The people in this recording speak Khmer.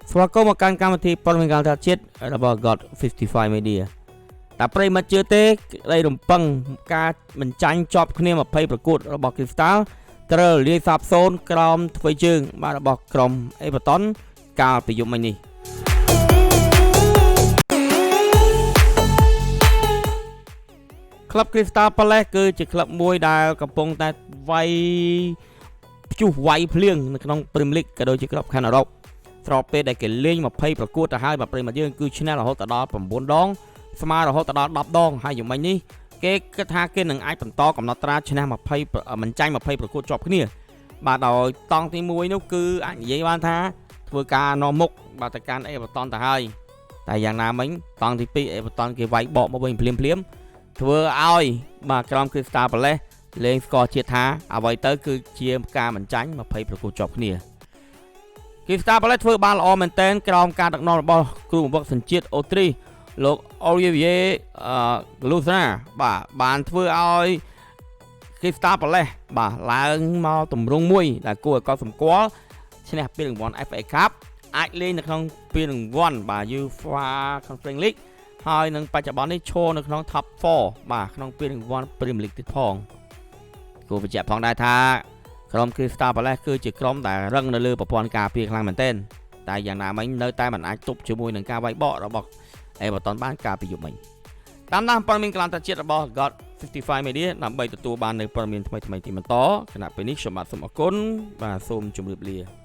ស្វាគមន៍មកកាន់កម្មវិធីព័ត៌មានកីឡាជាតិរបស់ God 55 Media តែប្រិយមិត្តជឿទេក្តីរំពឹងការបញ្ចាញ់ជាប់គ្នា20ប្រកួតរបស់ Crystal ត្រូវលាយសាបសូន្យក្រោមធ្វើជើងបាទរបស់ក្រុមអេវើតុនកាលពីយប់មិញនេះក្លឹប Crystal Palace គឺជាក្លឹបមួយដែលកំពុងតែវាយព្យុះវាយភ្លៀងនៅក្នុង Premier League ក៏ដូចជាក្របខ័ណ្ឌអឺរ៉ុបស្របពេលដែលគេលេង20ប្រកួតទៅហើយបាទប្រិយមិត្តយើងគឺឈ្នះរហូតដល់9ដងស្មើរហូតដល់10ដងហើយយ៉ាងម៉េចនេះគេគិតថាគេនឹងអាចបន្តកំណត់ត្រាឈ្នះ20មិនចាញ់20ប្រកួតជាប់គ្នាបាទដោយតង់ទី1នោះគឺអាចនិយាយបានថាធ្វើការនាំមុខបាទទៅកាន់អេវើតុនទៅហើយតែយ៉ាងណាមិញតង់ទី2អេវើតុនគេវាយបកមកវិញភ្លាមភ្លាមធ្វើឲ្យបាទក្រុម Crystal Palace លេងស្គាល់ជាតិថាអ្វីទៅគឺជាការបញ្ចាញ់20ប្រកួតជាប់គ្នា Crystal Palace ធ្វើបានល្អមែនទែនក្រោមការដឹកនាំរបស់គ្រូបង្វឹកសញ្ជាតិអូទ្រីសលោក Olivier Glasner បាទបានធ្វើឲ្យ Crystal Palace បាទឡើងមកទម្រង់មួយដែលគួរឲ្យកត់សម្គាល់ឈ្នះពានរង្វាន់ FA Cup អាចលេងនៅក្នុងពានរង្វាន់បាទ UEFA Conference League ហើយនឹងបច្ចុប្បន្ននេះឈរនៅក្នុង Top 4បាទក្នុងពានរង្វាន់ Premier League ទៀតផងគួរបញ្ជាក់ផងដែរថាក្រុម Crystal Palace គឺជាក្រុមដែលរឹងនៅលើប្រព័ន្ធការពារខ្លាំងមែនទែនតែយ៉ាងណាមិញនៅតែមិនអាចទប់ជាមួយនឹងការវាយបករបស់អេវើតុនបានកាលពីយប់មិញតាមដានព័ត៌មានកីឡាជាតិរបស់ God 55 Media ដើម្បីទទួលបាននូវព័ត៌មានថ្មីៗទីបន្តខណៈពេលនេះខ្ញុំបាទសូមអរគុណបាទសូមជម្រាបលា។